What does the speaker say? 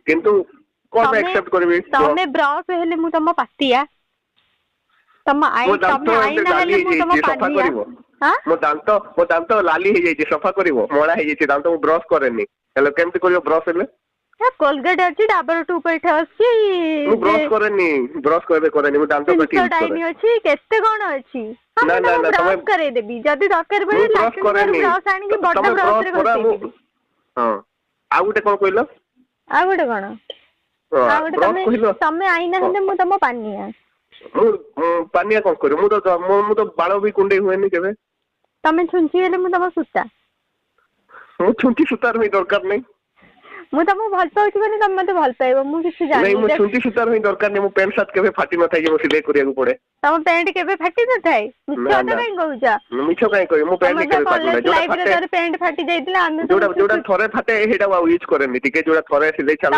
କିନ୍ତୁ କଣ ପାଇଁ ତମେ ଆକ୍ସେପ୍ଟ କରିବି କୁହ? ତମେ ବ୍ରସ୍ ହେଲେ ମୁଁ ତମ ପାତିଆ। ତମ ମୋ I ଦାନ୍ତ ତମେ ଏମିତି ଆଇନା ଲାଲି ହେଲେ ମୁଁ ତମ ହେଇଯାଇଛି, ସଫା ପାନିଆ। କରିବ? ହାଁ। ମୋ ଦାନ୍ତ ଲାଲି ହେଇଯାଇଛି, ସଫା କରିବ? ମଳା ହେଇଯାଇଛି ଦାନ୍ତ, ମୁଁ ବ୍ରଶ କରେନି। ହେଲେ କେମିତି କରିବ ବ୍ରଶ ହେଲେ? କୋଲଗେଟ ଅଛି, ଡାବର ଟୁଥପେଷ୍ଟ ଅଛି। ମୁଁ ବ୍ରଶ କରେନି, ବ୍ରଶ କେବେ କରେନି। ମୁଁ ଦାନ୍ତ କାଠି ୟୁଜ କରେ। ସେନ୍ସୋଡାଇନ୍ ଅଛି, କେତେ କଣ ଅଛି। ହଁ, ନା ମୁଁ ନା ତମ ନା, ତମେ ବ୍ରଶ କରେଇଦେବି ଯଦି ଦରକାର ମୁଁ ପଡେ। ବ୍ରଶ ଲାଟ୍ରିନ୍ ଘରୁ କରେନି। ବ୍ରଶ ଆଣିକି ବଡ ତମେ ବ୍ରଶ ବ୍ରଶ ରେ କର, ମୁଁ ଘଷେଇଦେବି। ହଁ, ଆଉ ଗୋଟେ କଣ କହିଲ? ଆଉ ଗୋଟେ କଣ? ହଁ, ଆଉ ଗୋଟେ ବ୍ରଶ ତମେ କହିଲ। ତମେ ଆଇନା ହଁ ହେଲେ ମୁଁ ତମ ପାନିଆ। ମୁଁ ପାନିଆ କଣ କରିବି? ମୁଁ ତ ବାଳ ବି କୁଣ୍ଡେଇ ହୁଏନି କେବେ। ତମେ ଛୁଞ୍ଚି ହେଲେ ମୁଁ ତମ ସୂତା। ମୁଁ ଛୁଞ୍ଚି ସୂତାର ବି ଦରକାର ନାହିଁ। ମୁଁ ତମକୁ ଭଲ ପାଉଛି ମାନେ ତମେ ମତେ ଭଲ ପାଇବ, ମୁଁ କିଛି ନାଇଁ, ଜାଣିନି ମୁଁ ଦେଖ। ଛୁଞ୍ଚି ସୂତାର ହିଁ ଦରକାର ନାହିଁ। ମୋ ପ୍ୟାଣ୍ଟ ସାର୍ଟ କେବେ ଫାଟି ନଥାଏ ଯେ ମୁଁ ସିଲେଇ କରିବାକୁ ପଡେ। ତମ ପ୍ୟାଣ୍ଟ କେବେ ଫାଟି ନଥାଏ? ମିଛ ନା କଥା ନା। କାଇଁ କହୁଛ? ମିଛ କାହିଁ କହିବି? ମୋ ପ୍ୟାଣ୍ଟ ତମର ବା କେବେ ଫାଟୁନାହିଁ। କଲେଜ ଯୋଉଟା ଲାଇଫରେ ଫାଟେ ଥରେ ପ୍ୟାଣ୍ଟ ଫାଟି ଯାଇଥିଲା, ଆମେ ଯୋଉଟା ସବୁ ଯୋଉଟା ଥରେ ଫାଟେ, ସେଇଟାକୁ ଆଉ ୟୁଜ କରେନି। ଟିକେ ଯୋଉଟା ଥରେ ସିଲେଇ ଛାଡିଲା।